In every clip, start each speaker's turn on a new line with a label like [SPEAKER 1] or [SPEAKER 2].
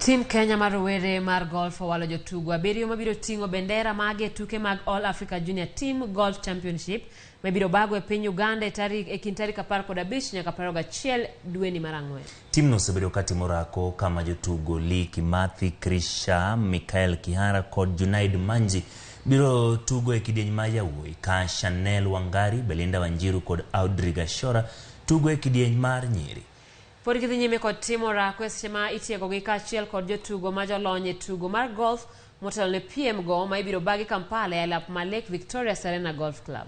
[SPEAKER 1] Tim Kenya mar rowere mar golf owalo jotugo abiriyo mabiro ting'o bendera mage e tuke mag All Africa Junior Team Golf Championship mibiro bago e piny Uganda e tarik e kind tarik 15 nyaka 21 dweni mar ang'wen.
[SPEAKER 2] Timno osebedo ka timo orako kama jotugo Lee Kimathi, Krisha, Michael Kihara kod Junaid Manji biro tugo e kidieny mar yawuoyi ka Chanel Wangari, Belinda Wanjiru kod Audrey Gashora tugo e kidieny mar nyiri.
[SPEAKER 1] Pod gidhi nyime kod timo orako e seche ma itiegogi kaachiel kod jotugo ma jolony e tugo mar golf motelo ne piem go ma ibiro bagi Kampala e alap ma Lake Victoria Serena Golf Club.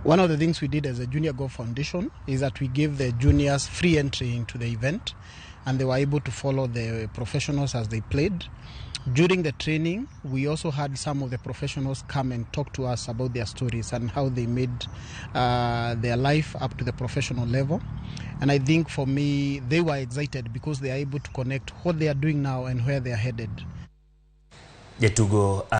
[SPEAKER 3] One of the things we did as a Junior Golf Foundation is that we gave the juniors free entry into the event, and they were able to follow the professionals as they played. During the training, we also had some of the professionals come and talk to us about their stories and how they made their life up to the professional level. And I think for me, they were excited because they are able to connect what they are doing now and where they are headed.
[SPEAKER 2] Jatugo